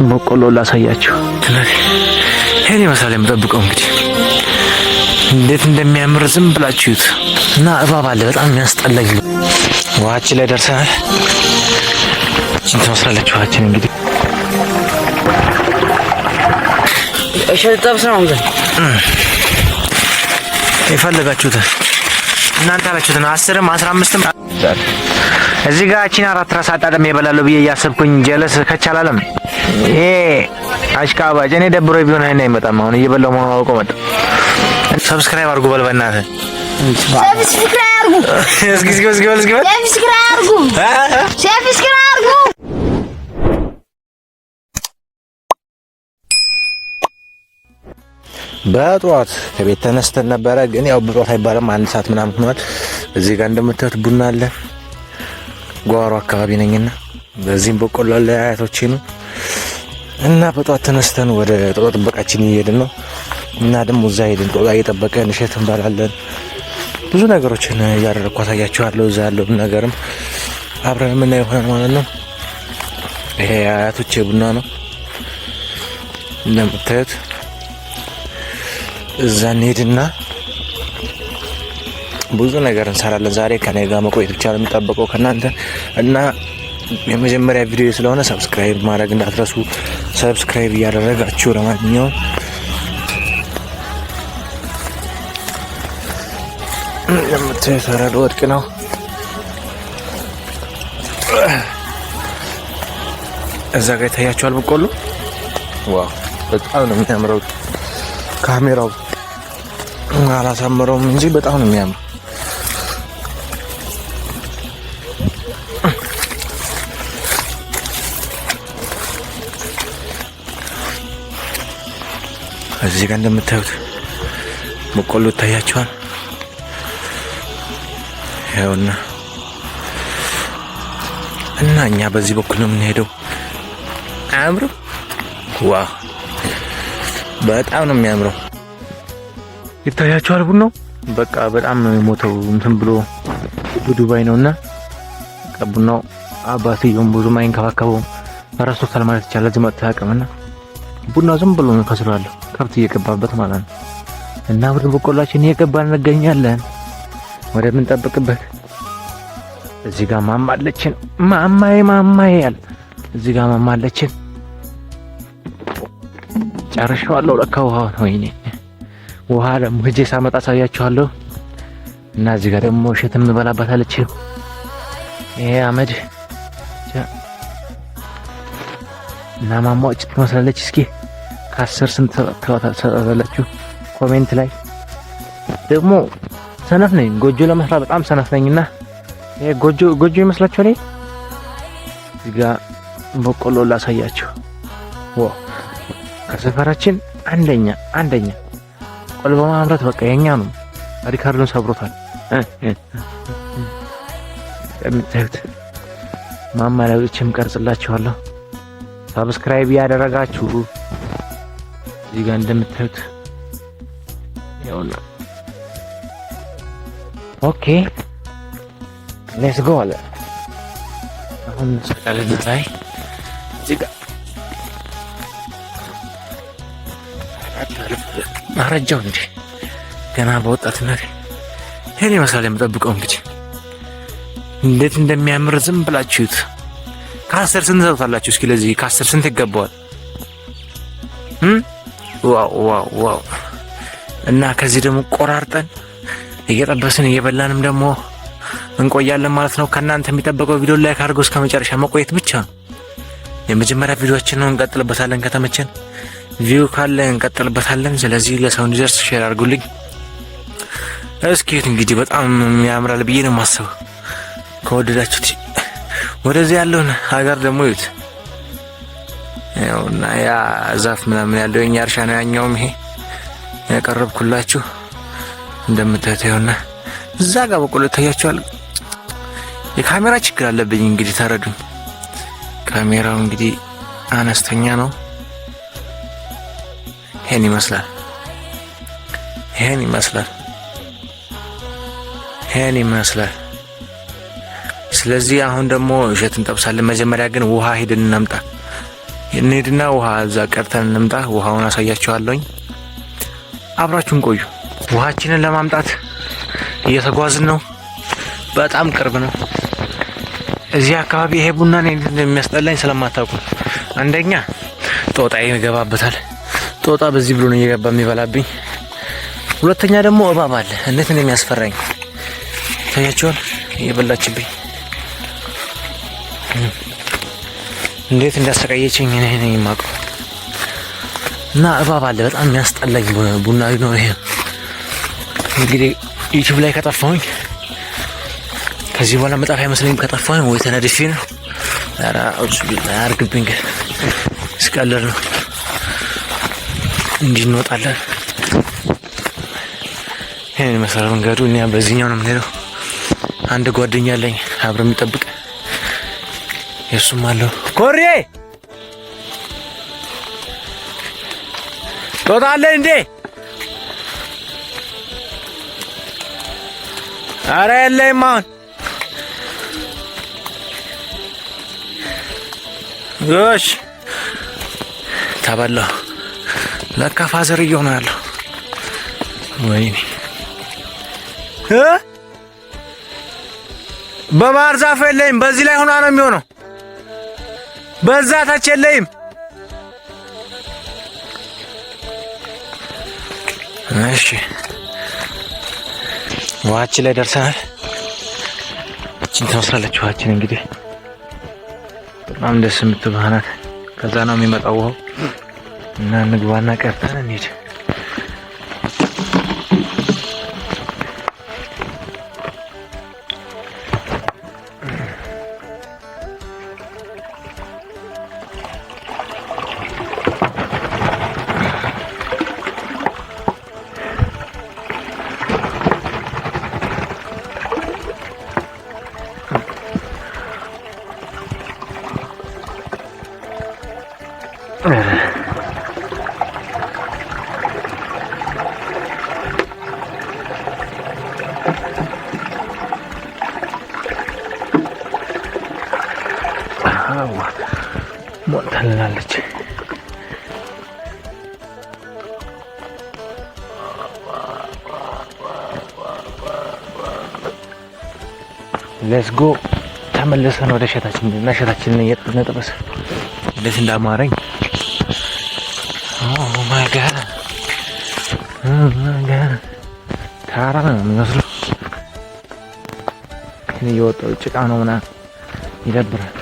በቆሎ ላሳያችሁ። ይሄን ይመስላል የምጠብቀው እንግዲህ እንዴት እንደሚያምር ዝም ብላችሁት እና እባብ አለ በጣም የሚያስጠላኝ። ውሃችን ላይ ደርሰናል። እችን ትመስላለች ውሃችን እንግዲህ። እሸት ጠብስ ነው የፈለጋችሁትን እናንተ ያላችሁትን 10ም 15ም። እዚህ ጋር እቺን አራት ራስ አጣጥሜ እበላለሁ ብዬ እያሰብኩኝ ጀለስ ከቻላለም ይሄ አሽቃባጭ እኔ ደብሮ ቢሆን አይና አይመጣም። አሁን እየበላው መሆኑን አውቆ መጣ። Subscribe አድርጉ በል በእናትህ። Subscribe አድርጉ። እስኪ እስኪ እስኪ በል እስኪ በል። Subscribe አድርጉ። Subscribe አድርጉ። በጠዋት ከቤት ተነስተን ነበረ፣ ግን ያው በጠዋት አይባልም 1 ሰዓት ምናምን ሆኗል። እዚህ ጋር እንደምታዩት ቡና አለ። ጓሮ አካባቢ ነኝና በዚህም በቆሎ አለ፣ አያቶቼ ነው። እና በጠዋት ተነስተን ወደ ጦጣ ጥበቃችን እየሄድን ነው። እና ደግሞ እዛ ሄድን ጦጣ እየጠበቀን እሸት እንበላለን። ብዙ ነገሮችን እያደረግኩ አሳያችኋለሁ። እዛ ያለውን ነገርም አብረን የምናየው ይሆናል ማለት ነው። ይሄ አያቶቼ ቡና ነው እንደምታዩት። እዛ እንሄድና ብዙ ነገር እንሰራለን። ዛሬ ከኔ ጋር መቆየት ብቻ ነው የሚጠበቀው ከእናንተ። እና የመጀመሪያ ቪዲዮ ስለሆነ subscribe ማድረግ እንዳትረሱ። Subscribe እያደረጋችሁ ለማንኛውም የምታዩት ወረድ ወድቅ ነው። እዛ ጋር ይታያችኋል በቆሎ። Wow በጣም ነው የሚያምረው። ካሜራው አላሳምረውም እንጂ በጣም ነው የሚያምረው። እዚህ ጋር እንደምታዩት በቆሎ ይታያችኋል። ይኸውና እና እኛ በዚህ በኩል ነው የምንሄደው። አያምርም? Wow በጣም ነው የሚያምረው። ይታያችኋል ቡናው በቃ በጣም ነው የሞተው። እንትን ብሎ ዱባይ ነውና በቃ ቡናው አባትየውም ብዙም አይንከባከበውም ረስቶታል ማለት ይቻላል። እዚህ መጥቶ አያውቅምና ቡናው ዝም ብሎ ነው ከስሩ ያለው ከብት እየገባበት ማለት ነው። እና ወደ በቆሏችን እየገባን እንገኛለን ወደምንጠብቅበት። እዚህ ጋር ማማ አለችን። ማማዬ ማማዬ ያለ እዚህ ጋር ማማ አለችን። ጨርሼዋለሁ ለካ ውሃውን። ወይኔ ውሃ ደግሞ ሄጄ ሳመጣ አሳያችኋለሁ። እና እዚህ ጋር ደግሞ እሸት የምበላባት አለች። ይሄ አመድ እና ማማዎች ትመስላለች። እስኪ ከ10 ስንት ትሰጣላችሁ? Comment ላይ። ደግሞ ሰነፍ ነኝ፣ ጎጆ ለመስራት በጣም ሰነፍ ነኝና ይሄ ጎጆ ጎጆ ይመስላችኋል? እዚህ ጋር በቆሎ ላሳያችሁ። Wow ከሰፈራችን አንደኛ አንደኛ ቆሎ በማምረት በቃ የኛ ነው። ሪካርዶን ሰብሮታል። የምታዩት ማማ ላይ ወጥቼም ቀርጽላችኋለሁ። Subscribe ያደረጋችሁ እዚህ ጋር እንደምታዩት ይኸውና። Okay, let's go አለ። አሁን ሰቃለን ላይ እዚህ ጋር አረጃው እንዴ ገና በወጣትነት። ይሄን ይመስላል የምጠብቀው እንግዲህ። እንዴት እንደሚያምር ዝም ብላችሁት። ከ10 ስንት ሰጡታላችሁ? እስኪ ለዚህ ከ10 ስንት ይገባዋል? Wow wow wow! እና ከዚህ ደግሞ ቆራርጠን እየጠበስን እየበላንም ደግሞ እንቆያለን ማለት ነው። ከእናንተ የሚጠበቀው ቪዲዮ like አድርገው እስከ መጨረሻ መቆየት ብቻ ነው። የመጀመሪያ ቪዲዮችን ነው፣ እንቀጥልበታለን። ከተመቸን view ካለ እንቀጥልበታለን። ስለዚህ ለሰው እንዲደርስ share አድርጉልኝ። እስኪ እንግዲህ በጣም ያምራል ብዬ ነው የማስበው። ከወደዳችሁት ወደዚህ ያለውን ሀገር ደግሞ ይዩት። ያውና ያ ዛፍ ምናምን ያለው የኛ እርሻ ነው። ያኛውም ይሄ ያቀረብኩላችሁ እንደምታዩት ይኸውና እዛ ጋር በቆሎ ይታያችኋል። የካሜራ ችግር አለብኝ እንግዲህ ተረዱኝ። ካሜራው እንግዲህ አነስተኛ ነው። ይሄን ይመስላል። ይሄን ይመስላል። ይሄን ይመስላል። ስለዚህ አሁን ደግሞ እሸት እንጠብሳለን። መጀመሪያ ግን ውሃ ሄደን እናምጣ። እንሂድና ውሃ እዛ ቀርተን እንምጣ። ውሃውን አሳያችኋለሁኝ። አብራችሁን ቆዩ። ውሃችንን ለማምጣት እየተጓዝን ነው። በጣም ቅርብ ነው። እዚህ አካባቢ ይሄ ቡና እኔ እንደሚያስጠላኝ ስለማታውቁ፣ አንደኛ ጦጣ ይገባበታል። ጦጣ በዚህ ብሎ ነው እየገባ የሚበላብኝ። ሁለተኛ ደግሞ እባብ አለ። እንዴት እንደሚያስፈራኝ ታያቸዋል። እየበላችብኝ እንዴት እንዳሰቃየችኝ እኔ ነኝ የማውቀው። እና እባብ አለ። በጣም የሚያስጠላኝ ቡና ነው ይሄ። እንግዲህ YouTube ላይ ከጠፋሁኝ ከዚህ በኋላ መጣፍ አይመስለኝም። ከጠፋሁኝ ወይ ተነድፌ ነው። ኧረ አውጹ ቢላ አያርግብኝ። ግን ስቀልድ ነው። እንዲህ እንወጣለን። ይሄን መሰረት መንገዱ። እኛ በዚህኛው ነው የምንሄደው። አንድ ጓደኛ አለኝ አብሮ የሚጠብቅ፣ የእሱም አለው። ኮሬ ጦጣ አለ እንዴ? አረ የለኝም አሁን። ጎሽ ተበላሁ። ለካ father እየሆነ ያለው። ወይኔ እ በባህር ዛፍ የለኝም። በዚህ ላይ ሆና ነው የሚሆነው። በዛ ታች የለኝም። እሺ ውሃችን ላይ ደርሰናል። እችን ትመስላለች ውሃችን። እንግዲህ በጣም ደስ የምትል ውሃ ናት። ከዛ ነው የሚመጣው ውሃው እና እንግባና ቀርተን እንሂድ። ሞልታልናለች። Let's go። ተመልሰን ወደ እሸታችን እና እሸታችንን እየነጥበስ። እንዴት እንዳማረኝ! Oh my God, oh my God! ተራራ ነው የሚመስለው። እየወጣው ጭቃ ነው ምናምን ይደብራል።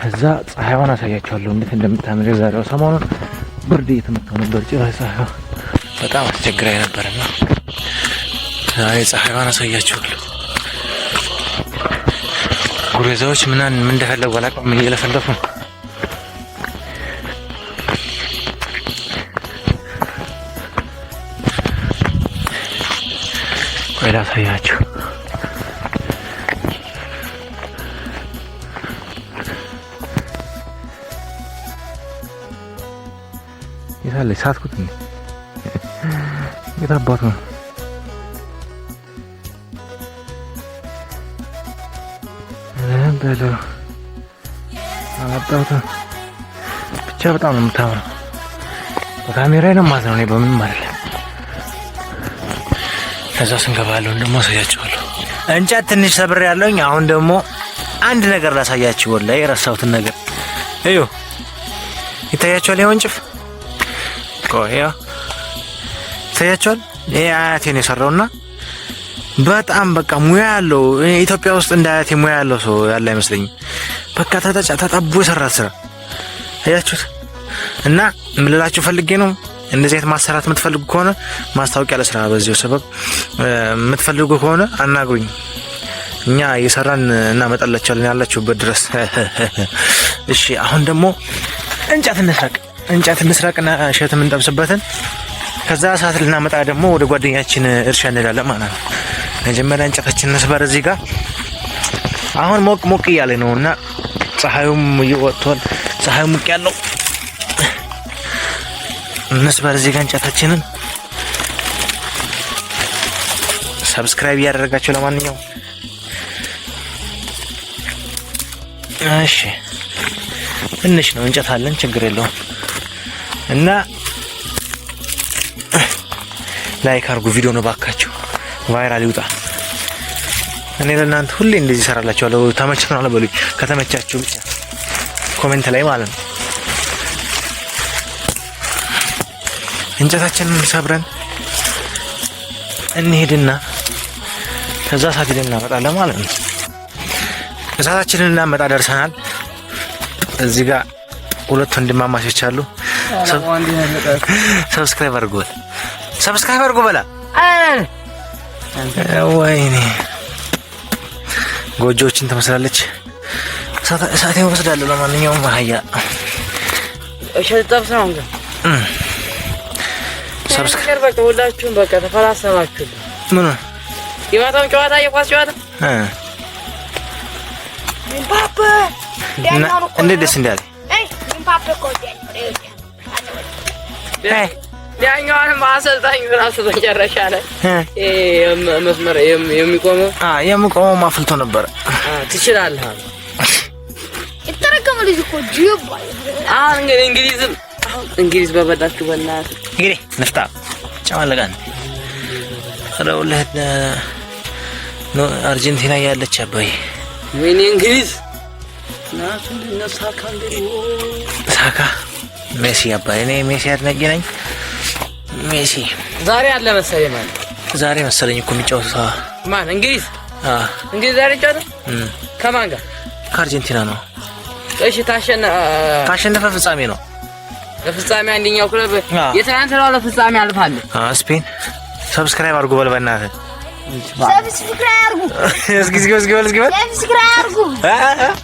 እዛ ፀሐይዋን አሳያችኋለሁ እንዴት እንደምታምር። የዛሬው ሰሞኑን ብርድ እየተመታው ነበር። ጭራሽ ፀሐይዋ በጣም አስቸግራኝ ነበርና ዛሬ ፀሐይዋን አሳያችኋለሁ። ጉሬዛዎች ምናን ምን እንደፈለጉ አላውቅም፣ እየለፈለፉ ነው። ቆይ ላሳያችሁ። የታለች? ሳትኩት። የት አባቱ ነው? በለው አላጣሁትም። ብቻ በጣም ነው የምታምረው። በካሜራ ነው ማለት ነው፣ እኔ በምንም አይደለም። ከዛ ስንገባ ያለውን ደግሞ አሳያችኋለሁ። እንጨት ትንሽ ሰብሬ ያለውኝ። አሁን ደግሞ አንድ ነገር ላሳያችሁ። ወላሂ የረሳሁትን ነገር እዩ። ይታያችኋል። ይሄ ወንጭፍ፣ ቆይ፣ ያው ይታያችኋል። ይሄ አያቴ ነው የሰራውና በጣም በቃ ሙያ ያለው፣ ኢትዮጵያ ውስጥ እንደ አያቴ ሙያ ያለው ሰው ያለ አይመስለኝም። በቃ ተጠጫ ተጠቦ የሰራት ስራ አያችሁት። እና ምን ልላችሁ ፈልጌ ነው፣ እንደዚህ አይነት ማሰራት የምትፈልጉ ከሆነ ማስታወቂያ ለስራ በዚሁ ሰበብ የምትፈልጉ ከሆነ አናግሩኝ። እኛ እየሰራን እናመጣላችኋለን ያላችሁበት ድረስ። እሺ አሁን ደግሞ እንጨት እንስረቅ፣ እንጨት እንስረቅና እሸት የምንጠብስበትን፣ ከዛ እሳት ልናመጣ ደግሞ ወደ ጓደኛችን እርሻ እንሄዳለን ማለት ነው። መጀመሪያ እንጨታችን እንስበር። እዚህ ጋር አሁን ሞቅ ሞቅ እያለ ነው እና ፀሐዩም እየወጥቷል። ፀሐዩ ሙቅ ያለው እንስበር እዚህ ጋር እንጨታችንን። Subscribe እያደረጋችሁ ለማንኛውም እሺ። ትንሽ ነው እንጨት አለን፣ ችግር የለውም። እና like አድርጉ፣ ቪዲዮ ነው ባካችሁ፣ viral ይውጣ። እኔ ለእናንተ ሁሌ እንደዚህ እሰራላችኋለሁ። ተመችቶናል በሉኝ፣ ከተመቻችሁ ብቻ comment ላይ ማለት ነው። እንጨታችንን ሰብረን እንሄድና ከዛ እሳት ሄደን እናመጣለን ማለት ነው። እሳታችንን እናመጣ ደርሰናል። እዚህ ጋር ሁለት ወንድማማቾች አሉ። Subscribe አድርጉ፣ subscribe አድርጉ በላ። ወይኔ ጎጆዎችን ትመስላለች። እሳቴን ወስዳለሁ። ለማንኛውም አህያ እሸት ጠብስ ነው እንግዲህ Subscribe በቃ ሁላችሁም በቃ ተፈላሰባችሁ። ምን የማታውን ጨዋታ የኳስ ጨዋታ እንዴት ደስ እንዳለ ያኛውንም አሰልጣኙ ራሱ መጨረሻ ላይ መስመር የሚቆመው የሚቆመው ማፍልቶ ነበረ። ትችላለህ የተረገመ ልጅ እኮ ጅብ። አሁን እንግዲህ እንግሊዝም አሁን እንግሊዝ በበላችሁ በእናትህ እንግዲህ ንፍጣ ጨማለቃን ረውልህ አርጀንቲና ያለች አባይ ወይኔ እንግሊዝ ሳካ ሜሲ አባይ እኔ ሜሲ አድናቂ ነኝ። ሜሲ ዛሬ አለ መሰለኝ ማለት ዛሬ መሰለኝ እኮ የሚጫወቱት ማን እንግሊዝ እንግሊዝ ዛሬ ይጫወታል ከማን ጋር? ከአርጀንቲና ነው። እሺ ታሸነፈ ፍጻሜ ነው። ለፍጻሜ አንደኛው ክለብ የትናንትናው ለፍጻሜ አልፋለሁ። ስፔን subscribe አድርጉ በል በእናትህ። Subscribe አድርጉ። እስኪ እስኪ እስኪ በል እስኪ በል Subscribe አድርጉ።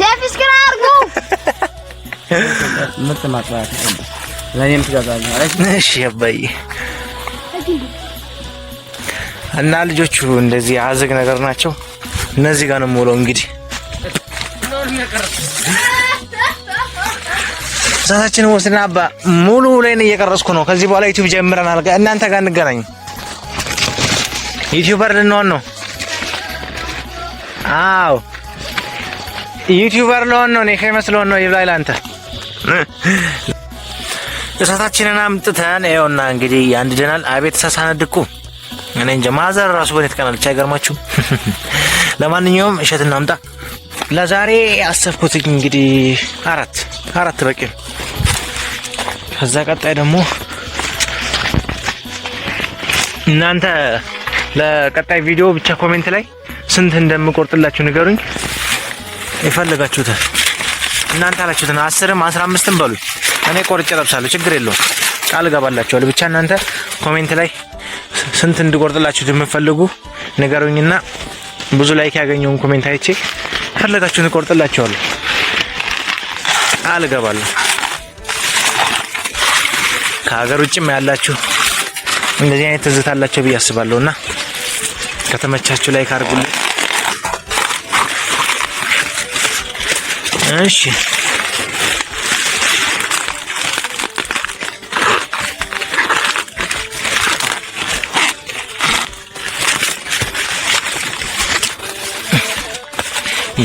Subscribe አድርጉ። ምርጥ ማጥባት ለእኔም ትገዛለህ ማለት እሺ አባዬ። እና ልጆቹ እንደዚህ አዝግ ነገር ናቸው። እነዚህ ጋር ነው የምውለው እንግዲህ እሳታችንን ወስድና አባ ሙሉ ላይ እየቀረጽኩ ነው። ከዚህ በኋላ ዩቲዩብ ጀምረናል። እናንተ ጋር እንገናኝ። YouTuber ልንሆን ነው። አዎ YouTuber ልሆን ነው። እኔ famous ልሆን ነው። ይብላኝ ለአንተ። እሳታችንን አምጥተን ይኸውና እንግዲህ አንድደናል። አቤት እሳት ሳነድ እኮ እኔ እንጃ mother ራሱ በእኔ ትቀናለች። አይገርማችሁም? ለማንኛውም እሸት እናምጣ። ለዛሬ ያሰብኩት እንግዲህ አራት በቂ ነው። ከዛ ቀጣይ ደግሞ እናንተ ለቀጣይ ቪዲዮ ብቻ comment ላይ ስንት እንደምቆርጥላችሁ ንገሩኝ። የፈለጋችሁትን እናንተ አላችሁትን 10ም 15ም በሉኝ። እኔ ቆርጬ ለብሳለሁ፣ ችግር የለውም። ቃል እገባላችኋለሁ። ብቻ እናንተ comment ላይ ስንት እንድቆርጥላችሁ የምትፈልጉ ንገሩኝና ብዙ like ያገኘውን comment አይቼ ፈለጋችሁን እቆርጥላችኋለሁ። ቃል እገባለሁ። ከሀገር ውጭም ያላችሁ እንደዚህ አይነት ትዝታ አላቸው ብዬ አስባለሁ እና ከተመቻችሁ like አድርጉልኝ። እሺ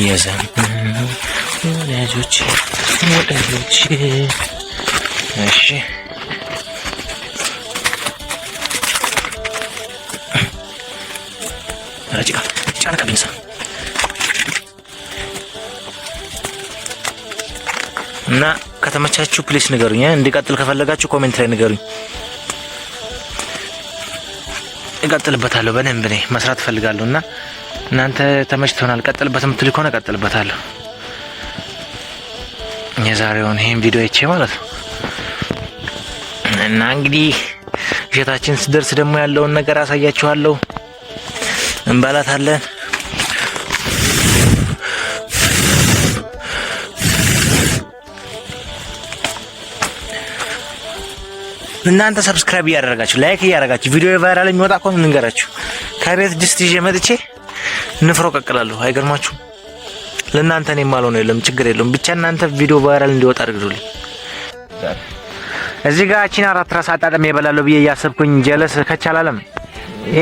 የዘመኑ ወዳጆች ወዳጆች እሺ ጭቃ ጭቃ ነካብኝ። እና ከተመቻችሁ please ንገሩኝ። እንዲቀጥል ከፈለጋችሁ comment ላይ ንገሩኝ። እቀጥልበታለሁ። በደንብ እኔ መስራት እፈልጋለሁ እና እናንተ ተመችቶናል ቀጥልበት የምትሉ ከሆነ እቀጥልበታለሁ። የዛሬውን ይሄን ቪዲዮ አይቼ ማለት ነው። እና እንግዲህ እሸታችን ስደርስ ደግሞ ያለውን ነገር አሳያችኋለሁ። እንበላታለን። እናንተ subscribe እያደረጋችሁ like እያደረጋችሁ ቪዲዮ viral የሚወጣ ከሆነ እንንገራችሁ። ከቤት ድስት ይዤ መጥቼ ንፍሮ ቀቅላለሁ። አይገርማችሁም? ለእናንተ እኔ የማልሆነው የለም፣ ችግር የለውም። ብቻ እናንተ ቪዲዮ viral እንዲወጣ አድርጉልኝ። እዚህ ጋር ቺና አራት ራስ አጣጥሜ እበላለሁ ብዬ እያሰብኩኝ ጀለስ ከቻላለም ይሄ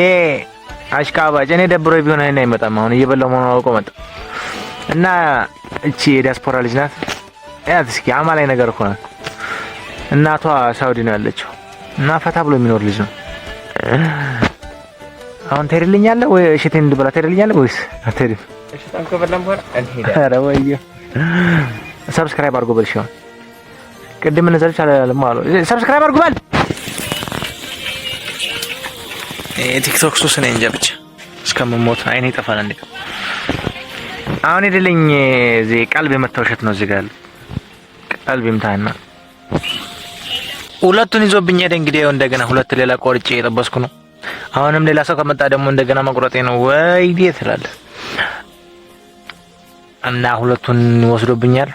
አሽቃባጭ እኔ ደብሮ ቢሆን አይና አይመጣም። አሁን እየበላሁ መሆኑን አውቆ መጣ እና እቺ የዲያስፖራ ልጅ ናት። ያት እስኪ አማላይ ነገር እኮ ናት። እናቷ ሳውዲ ነው ያለችው እና ፈታ ብሎ የሚኖር ልጅ ነው። አሁን ትሄድልኛለህ ወይ? እሸቴን እንድበላ ትሄድልኛለህ ወይስ አትሄድም? እሸታም ከበላን በኋላ እንሄዳለን። ኧረ ወይዬ subscribe አድርጎ በል። እሺ አሁን ቅድም እነዛ ልጅ አላለም አሉ። Subscribe አድርጎ በል። የቲክቶክ ሱስ እኔ እንጃ ብቻ እስከምሞት አይኔ ይጠፋል። እንዴ አሁን ሄደልኝ። እዚህ ቀልብ የመታው እሸት ነው እዚህ ጋር ያለው። ቀልብ ይምታና ሁለቱን ይዞብኝ ሄደ። እንግዲህ ይኸው እንደገና ሁለት ሌላ ቆርጬ የጠበስኩ ነው። አሁንም ሌላ ሰው ከመጣ ደግሞ እንደገና መቁረጤ ነው። ወይዴ ትላለህ እና ሁለቱን ወስዶብኛል።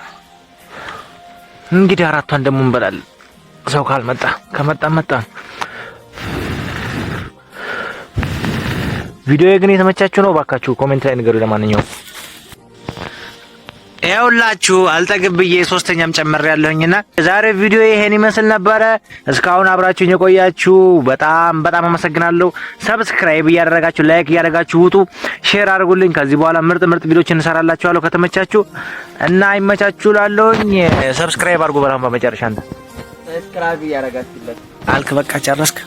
እንግዲህ አራቷን ደግሞ እንበላለን። ሰው ካልመጣ ከመጣ መጣ። ቪዲዮ ግን የተመቻችሁ ነው? ባካችሁ comment ላይ ንገሩ። ለማንኛውም ይኸውላችሁ አልጠግብ ብዬ ሶስተኛም ጨምሬ ያለሁኝና ዛሬ ቪዲዮ ይሄን ይመስል ነበረ። እስካሁን አብራችሁኝ የቆያችሁ በጣም በጣም አመሰግናለሁ። Subscribe እያደረጋችሁ like እያደረጋችሁ ውጡ፣ share አድርጉልኝ። ከዚህ በኋላ ምርጥ ምርጥ ቪዲዮችን እንሰራላችኋለሁ ከተመቻችሁ እና አይመቻችሁ ላለሁኝ subscribe አድርጉ። በጣም በመጨረሻ አንተ Subscribe እያደረጋችሁለት አልክ። በቃ ጨረስክ?